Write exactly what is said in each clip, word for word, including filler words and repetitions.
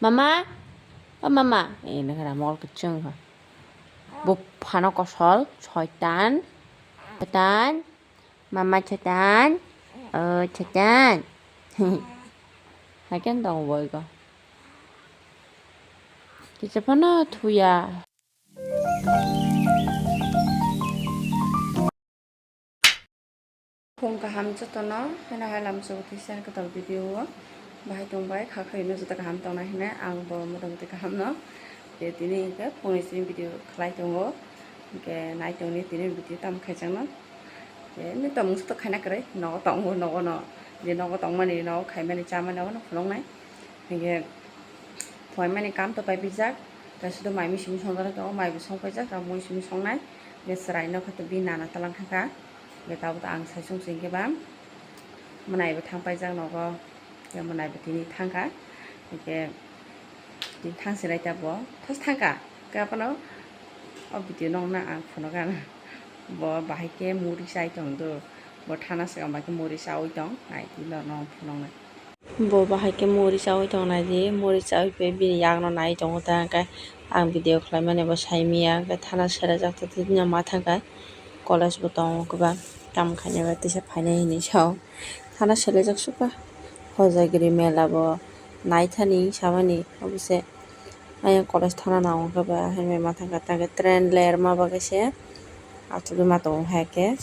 Mama, o mama, eh, nang ramol kecheng ha. Buphano kosol, soitan, soitan, mama soitan, o soitan. Haikhe tong boi ko. Kisa phano thuya. Phung kaham jotono, heno hai lamsogo kisa kwtal video o bahai tongbai, kha khaino joto kaham tongnai hinwi ang bo motamoti kaham no. Je tini hwnkhe phungni simi video khlai tongo, hwnkhe nai tongni tini video tamo khaijakno. Je nini tongmung joto khaina kwrwi, nogo tongo, nogo no, je nogo tongmani, nogo khaimani, chamani, abono phunuknai. Hingke phoimani kam to paipijak, tei sudo mai mui simi songjaknai tongo, mai bo songpaijak, tabuk mui simi songnai. Hingke chwrai nokha to bini nana twlang thangkha, hingke tabuk to ang sai song song hingke ba mwnai bo thang paijak nogo, hingke mwnai bo tini thangkha, hingke tini thang sinai ta bo thas thangkha, hingke abono o video nokna ang phunukha, bo bahai khe muri chai tong do, bo thana swkang bai khe muri chaui tong, nai twi norok phunuknai. Bo bahai khe muri chaui tong nai di, muri chaui phi bini yakno nai tongo ta, hwnkhe ang video khlaimani bo sai manya, hwnkhe thana serajak tongtwi ma thangkha, college bo tongo kwbang, tamo khaina bai teisa phainai hinwi sao, thana serajak sukha, Hojagiri mela bo naithani samani obo se, ayang college thana nango khe ba hinwi ma thangkha, ta khe train lerma bagwi se achugwi ma tongo hai khe.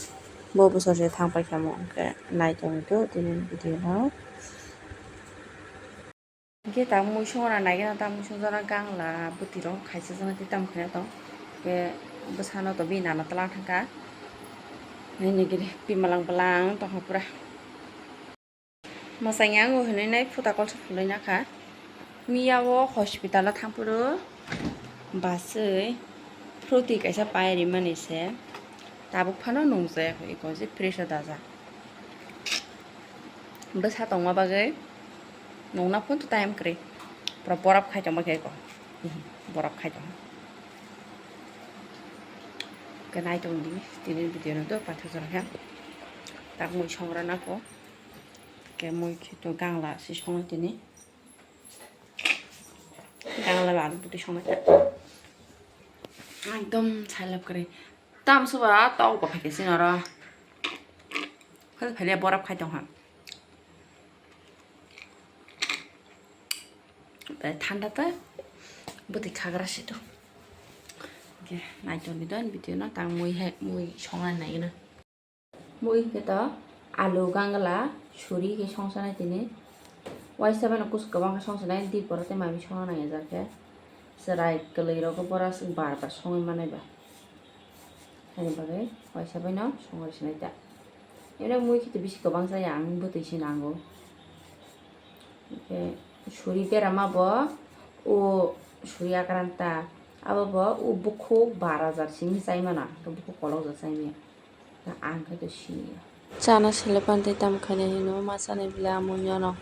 Bo bwsajwk thang paikha mo, hwnkhe nai tongwi tini video no. Hwnkhe ta mui songna naigena ta mui songjakna gangla bwtwi rok khaisa jana tei tamo khaina tong. Hwnkhe bwsano to bini nana twlang thangkha. Nini gini bimalang bwlang tongkha pura. Mwsang yango hinwi nai phuta kolsa phulwi nakha. Miya o hospital o thangphuru baswi fruti kaisa pai rimani se tabuk phano nungjaya kho iko je fresh o daja. Bwsa tongma bagwi nungna phone to time kwrwi pura borap khai tongma khe iko borap khai tong. Khe nai tong di tini video no do pathak jora khe tak mui songra nako. Khe mui khe to gangla si songwi tini. Gangla ba alu bwtwi songwi ta. Ekdom sailap kwrwi. Tam suba tok bo phaikhe sini oro. Phal phale borap khai tongha. Bai thanda ta bwtwi khagra si to. Oke, nai tong di don video no tang mui hai mui songna nai no. Mui hwnkhe to alu gangla suri khe songsanai tini. Waisa bai no kusu kwbang khe songsanai, dipor tei mami songna nang ya jar khe. Chwrai kwlwi rok bora bar bar songwi manai ba. Haini bagwi waisa bai no songwi sinai ta. Eno mui khe to bisi kwbang chaya ang bwtwi se nango. Hwnkhe suri berama bo o suri akranta abo bo o bukhuk bar hajar simi chai mano, bukhuk kolok jak chai maya. Ang khe to sini. Chana sele pante tam khaina hino ma chani bile amo nyono.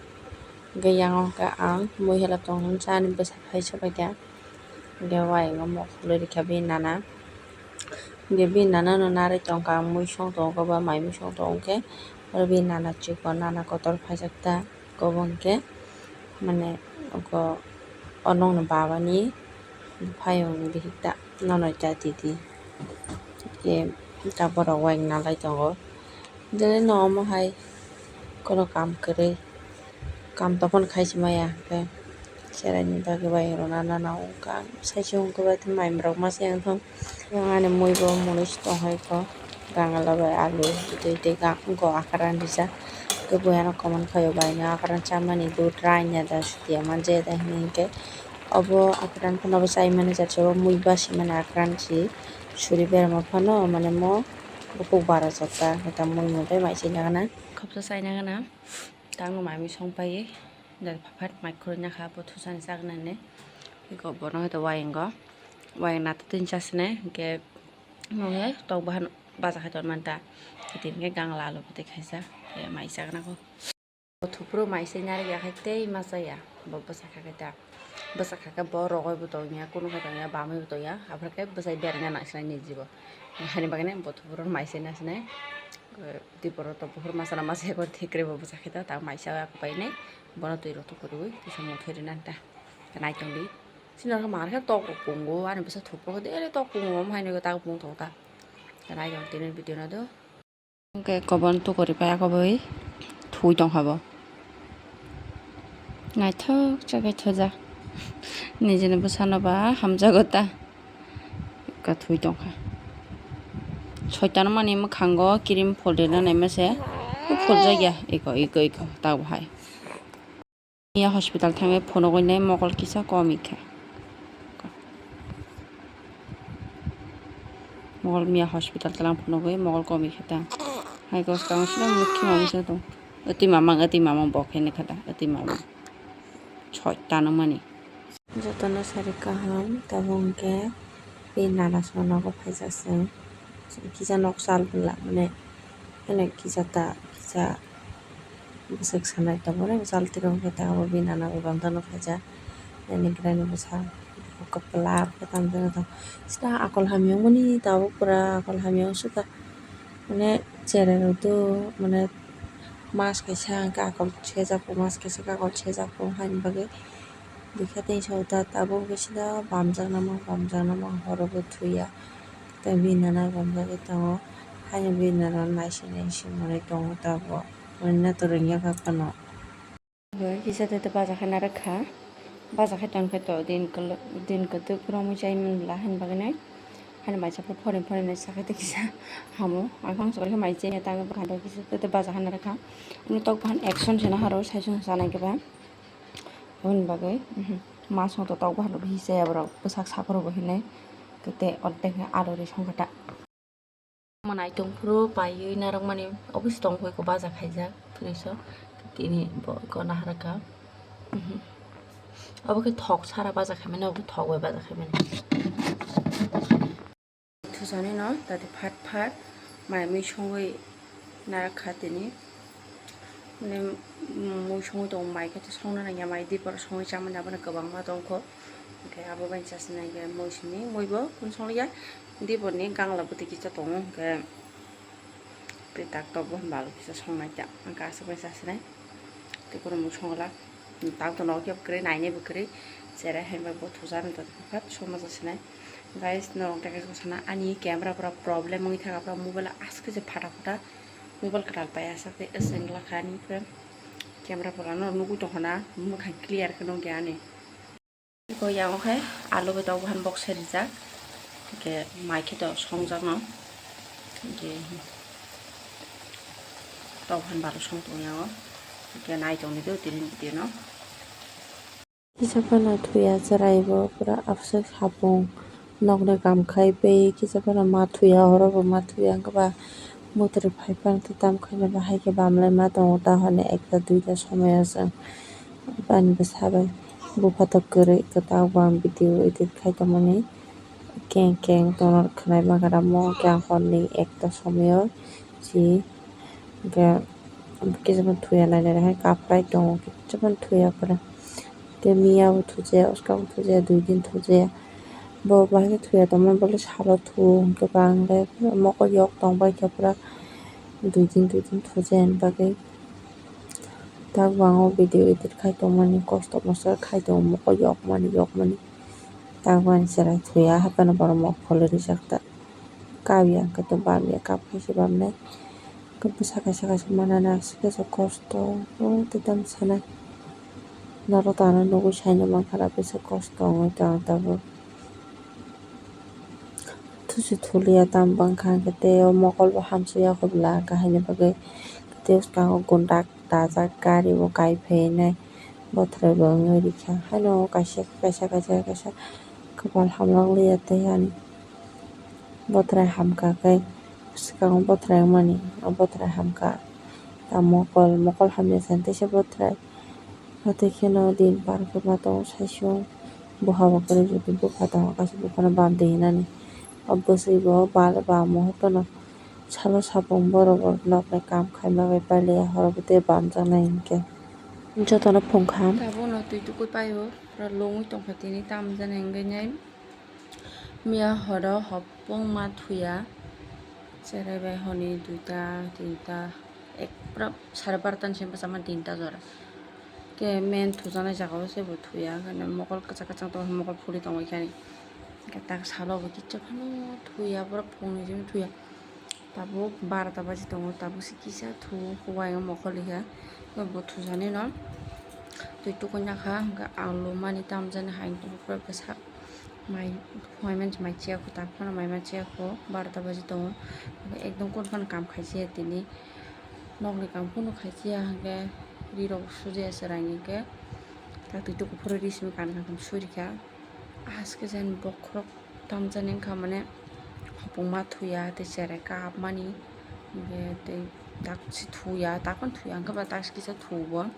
Hwnkhe yang hwnkhe ang mui helap tong hwn chani bwsa phai sobai kha. Hwnkhe wai ngo mok khulwi rikha bini nana. Hwnkhe bini nana no narwi tongkha ang mui song tongo ba mai mui song tongo hwnkhe oro bini nana chikon nana kotor phaijak ta. Obo hwnkhe mane oko o nokni babani buphayungni bihik ta nono ta titi hwnkhe ta borok wai nalai tongo. Belai no omo hai kheno kam kwrwi, kam topon khai se maya hwnkhe cheraini bagwi wai rwna nana o wngkha. Sai se wngkhe bai mai borok masa yang thung. Ani mui bo mwnwi se tong hai kho, gangla bai alu tei tei go akran rijak. Tei buya no comment khaio bai no akran chamani dud raina da sutiya manja da hinwi hinkhe obo akran phano bo chai mani jat se bo mui basi mani akran si suri berma phano mane mo bukhuk bara jata heta mui mui bai mai chai nagana. Khopsa chai nagana tangno mai mui song pai jat phat mai khurui nakha bo thusani chaknani iko bono heta wayang go wayang nata tin chasne hinkhe. Omo khe tok bahan bacha khai ton manta. Tini khe gangla alu bwtwi khaisa. Khe mai chakna kho. Bo thupro mai se nyari ya khai tei ma chaya. Bo bwsa kha khe ta. Bwsa kha khe bo rogoi bo tong ya, kunu khe tong ya, bamwi bo tong ya. Aphar khe bwsai berna nang sinai ni jibo. Hani bagwi bo thupro mai se na sinai. Tei borok to buphuru masa na masa ya khe thikre bo bwsa khe ta. Ta mai cha ya khe pai nai. Bono twi rok to kwrwi. Tisa mo thwi rina ta. Nai tongdi. Sini oro mar khe tok rok pungo, ani bwsa thupro khe daily tok pungo, omo hai nugwi tak pung tongo ta. Nai tong tini video no do. Hwnkhe kobon tukori paya koboi thui tongkha bo. Naithok chakhe thuja. Nijini bwsano ba hamjago ta. Ka thui tongkha. Soitano mani mwkhango cream phulrina naima se. Phuljakya eko, eko, eko, tabuk hai. Miya hospital thangwi phunugwi nai mokol kisa komikha. Mokol miya hospital tlang phunugwi mokol komikha ta. Hai ko swkang sino mukhi mami sino tong. Ati mamang, ati mamang bok hini khata, ati mamang. Choi tano mani. Jotono sari kaham, tabuk hwnkhe bini nana songna nogo phaijak chwng. Kisa nok sal bwla mane, haino kisa ta, kisa bwswk sanai tongo, chal tiro hwnkhe ta abo bini nana bo bamtano phaijak. Ani granny bwsa kwplap khe tamjani tong. Sida akol hamya wngmani tabuk pura akol hamya wngsukha. Mane cherai rok do mane mas kaisa hwnkhe akol sejak, mas kaisa khe akol sejak, haini bagwi. Bwkha tei sota tabuk khe sida bamjaknama, bamjaknama horo bo thuya. Tei bini nana bamjagwi tongo. Haino bini nana naisi naisi manwi tongo tabuk. Manwi nato rwngya kha phano. Kisa tei baja khe narwkha. Baja khe tongkhe to din kwlwk, din kwtwk romwi chai manla haini bagwi nai. Haino maisa phone phone nai sakhe tei kisa hamo. Ang phang chukhe mai chai tangwi bwkha tei kisa tei baja khe narwkha. Ani tok bahan action se naharo sai sung sanai khe ba. Aboni bagwi, mhm, ma songto tok bahai rok hise aborok bwsak saphuru bo hinwi tei ordek khe alu ri songkha ta. Omo naitong phuru paiwi narwkmani office tong phai khe baja khaijak fridge o tini bo eko naharkha, mhm, obo khe thok sara baja khaimani, obo khe thok bai baja khaimani. Thusanino tati phat phat mai mui songwi narwkha tini. Mui songwi tongo, mai khe songna nangya, mai dipor songwi chamani abono kwbangma tongkho. Hwnkhe abo bai chasinai khe mui simi, muibo kung songliya, diporni gangla bwtwi kisa tongo, hwnkhe tei tak tok bo hwnba alu kisa songnai ta, hwnkhe aswk bai chasinai. Tei kunu mui songla. Tang tono khe kwrwi nainaibo kwrwi. Cherai hai bai bo thujaknai tongkha, somajak sinai. Guys, norok tei kaisa sana ani camera pura problem wngwi thangkha, pura mobile aske se phata phata. Mobile kwtal pai asak tei aswk wngla kha ani pura camera pura no nugwi tongkha na, mwkhang clear khe nukya ani. Iko yango khe alu bai tok bahan bok se rijak, hwnkhe mai khe to songjak no, hwnkhe tok bahan baro song tongo yango, hwnkhe nai tongdi do tini video no. Kisa phano thuya chwrai bo pura abswk sapung nokni kam khai pai, kisa phano ma thuya oro bo ma thuya wngkha ba mwtwrwi phai phano tei tam khaina ba hai khe bamlaima tongo ta hwnwi ekta duita somoio chwng ani bwsa bai bupha tok kwrwi kwtal bo ang video edit khai tongmani keng keng tono khwnai mankha mo khe ang horni ekta somoio si. Hwnkhe kisa phano thuya nai nai hai kaprai tongo, kisa phano thuya pore. Tei miya bo thujaia, uskang bo thujaia, dui din thujaia. Bo bahai khe thuya tongmani, bole salo thu hwnkhe bangde mokol yok tong bai khe pura dui din, dui din thujaia ni bagwi. Tak bo ang o video edit khai tongmani, kosto mosto khai tongo, mokol yokmani, yokmani. Tak bo ani chwrai thuya, haphano borok mokol rijak ta. Kap ya hwnkhe to bam ya, kap khai se bam nai. Hwnkhe bwsa kaisa kaisa manani aswk kaisa kosto, o tei tamo sanai. Norok to ano nugwi saino mankha na, bwswk kosto wngwi tong tabuk. Thusi thuliya tamo bangkha hwnkhe tei o mokol bo hamsokya kho bwla kahini bagwi. Tei bwskango gundak dajak gari bo kai phainai bothrai bo wngwi rikha. Haino kaisa kaisa kaisa kaisa kwpal hamlak liya tei ani. Bothrai hamkha khe swkango bothrai wngmani, o bothrai hamkha. Ta mokol, mokol hamya san teisa bothrai. Hwtwi kheno din par khe ma tongo saichung. Buha bo kwrwi jotoni bupha tongo, kaisa buphano bam de hinani. O bwswi bo bal bam o hwnkhe no salo sapung borok bo nokni kam khaima bai pailaiya, horo bo tei bamjaknai hinkhe. Jotono phungkha. Tabukno twi tukui paio, pura longwi tongkha tini tamjani hinwi nai. Miya horo hopong ma thuya, cherai bai hwnwi duita, tinta, ek pura sare barota ni simi bwchama tinta jora. Khe main thujaknai jagao se bo thuya, hwnkhe mokol kwchak kwchak tongkha, mokol phuri tongwi khe ani. Hwnkhe tak salo bo kicha phano thuya, borok phungni simi thuya. Tabuk barota baji tongo, tabuk se kisa thu huwaio mokol rikha. Hwnkhe bo thujaknai no twi tukuina kha, hwnkhe alu mani tamjani hai wngtongkha, pura bwsa mai huwai manse mai chaya kho, tak phano mai manse chaya kho, barota baji tongo. Hwnkhe ekdom kunu phano kam khai chaya tini. Nokni kam kunu khai chaya hwnkhe rirok sujaya chwrai hwnkhe tak twi tuku phuru ri simi kanwi kankam sui rikha. Haske jan bokhorok tamjani wngkha mane hopongma thuya tei cherai kapmani hwnkhe tei tak se thuya, tak phano thuya hwnkhe ba tak se kisa thubo.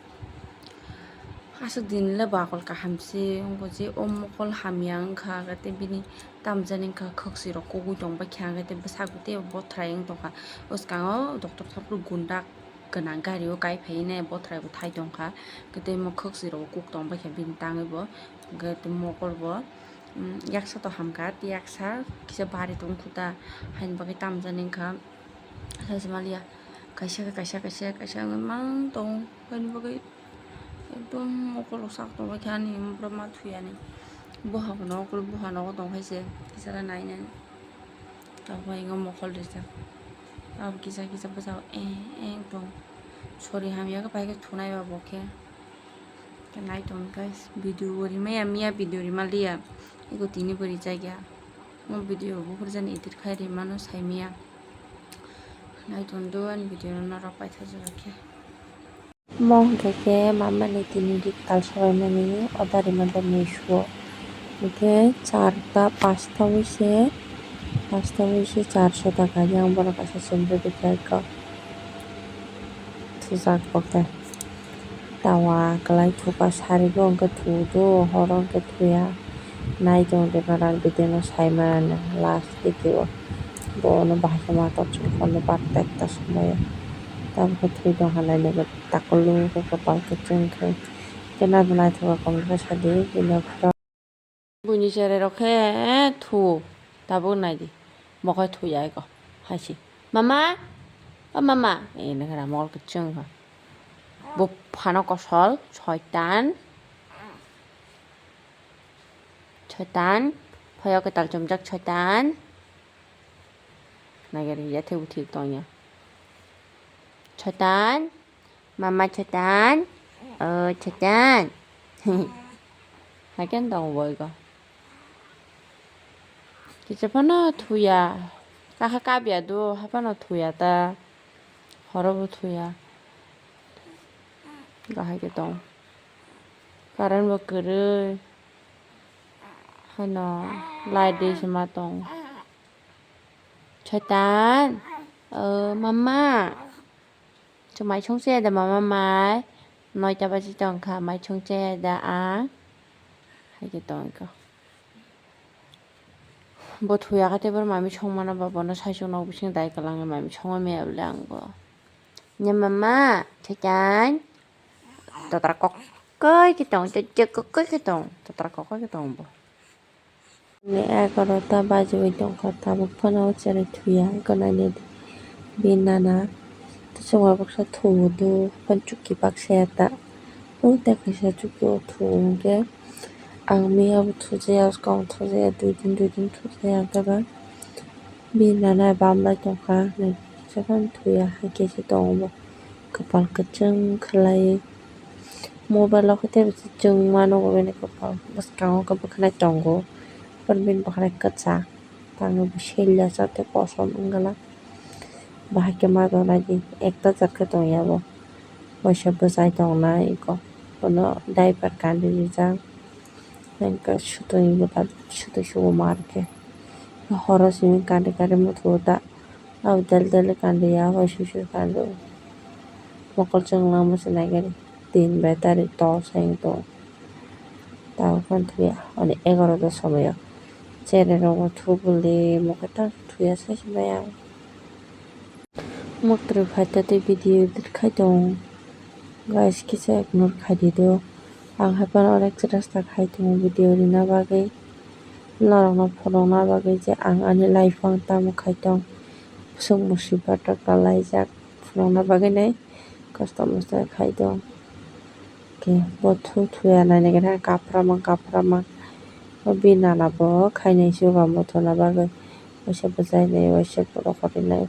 Aswk din le bakol kaham se wngkha je o mokol hamya wngkha hwnkhe tei bini tamjani wngkha khwksui rok kugui tongbaikha hwnkhe tei bwsakbo tei bothrai wng tongkha. Bwskango doctor thapru gunda gwnang gari o kai phai nai bothrai bo thai tongkha hwnkhe tei mo khwksui rok kuk tongbaikha bini tangwi bo hwnkhe tei mokol bo yaksa to hamkha tei yaksa kisa bari tongkha ta haini bagwi tamjani wngkha. Saimaliya kaisa kaisa kaisa kaisa wngwi mang tongo haini bagwi. Ekdom mokol rok sak tongbaikha ani borok ma thuyani. Buha bo nogo khe buha nogo tongkha se kisa nai nai. Tabuk bai mokol rijak. Tabuk kisa kisa bwsao eng eng tong. Sori hamya khe pai khe thunai ba bo khe. Khe nai tong guys, video bo rimaya miya video rimaliya. Ego tini bo rijak ya. Mo video bo hurjani edit khai rimano saimaya. Nai tong do ani video no norok paithago khe. Mo hwnkhe khe mama ni tini dik tal sobaimani order rwmani Meesho o. Hwnkhe charta pasta wngwi se, pasta wngwi se charso taka yang borok kaisa chumrwdi khe eko thujak bo khe. Tawa kwlai thuka sari bo hwnkhe thudo horo hwnkhe thuya. Nai tong de norok video no saimano last video o. Bono bahai khe ma tongchukmani barta ekta somoio. Tabukhe thwi tongkha nainani takulu khe kwpal kwchwng khe. Khe naithotok khe sadi bini. Buini cherai rok khe thu tabuk naidi. Mokhai thuya eko haisi. Mama, o mama, e nokra mokol kwchwng kha. Buphano kosol soitan. Soitan, phaio kwtal chumjak soitan. Naiger ya thai buthi tongya. Soitan, mama soitan, o soitan. Haikhe tong boigo. Kisa phano thuya. Kakha kabya do, haphano thuya ta. Horo bo thuya. Kahai khe tong. Current bo kwrwi. Hano light de se ma tong. Soitan. O mama. Chwng mai song chaya da mama mai. Noita baji tong kha mai song chaya da ang. Hai khe tong kha. Bo thuya kha tei bono mami song mano ba bono sai song nok bising dai kwlangwi mami songwi maya bole ang bo. Nya mama, soitan. Totra kok koi khe tong, totra kok koi khe tong, totra kok koi khe tong bo. Ni egarota bajiwi tongkha, tabuk phano cherai thuya, gwnani bini nana. Tei chwng bai baksa thuo do, phano chuki baksa ya ta. O tei kaisa chuki o thuo hwnkhe, ang miya bo thujaya, swkang thujaya, dui din, dui din thujaya hwnkhe ba. Bini nana bam lai tongkha, naikhe phano thuya, hai khe se tongo bo. Kwpal kwchwng khlai. Mobile o khe tei chwng mano bo bini kwpal bwskango khe bwkhanai tongo. Bini bwkhanai kwchak. Tangwi bo selyajak tei kosom wngla. Bahai khe ma tongnai di ekta jat khe tongya bo. Waisa bwchai tongnai eko. Bono diaper kandi rijak. Hwnkhe sutui bwtha sutui subo ma rwkhe. Horo simi kandi kandi muthubota. Abo dal dal kandi ya, hoi sui sui kandi. Mokol chwng lama se nai gari. Tin battery tor sai tong. Tao khan thuya, ani egarota somoyo. Cherai rok bo thubuli, mokhe ta thuya sai se maya. Muktrwi phaita tei video edit khai tong. Guys, kisa ignore khai di do. Ang hai phano onek chwrasta khai tongo video rina bagwi. Norokno phunukna bagwi je ang ani life o ang tamo khai tong. Bwswk musibato kwlaijak phunukna bagwi nai kosto mosto khai tong. Khe bo thu thuya nainai khe kaprama kaprama. O bini nana bo khainai se ba mothona bagwi. Waisa bwchai nai, waisa borok kotor nai.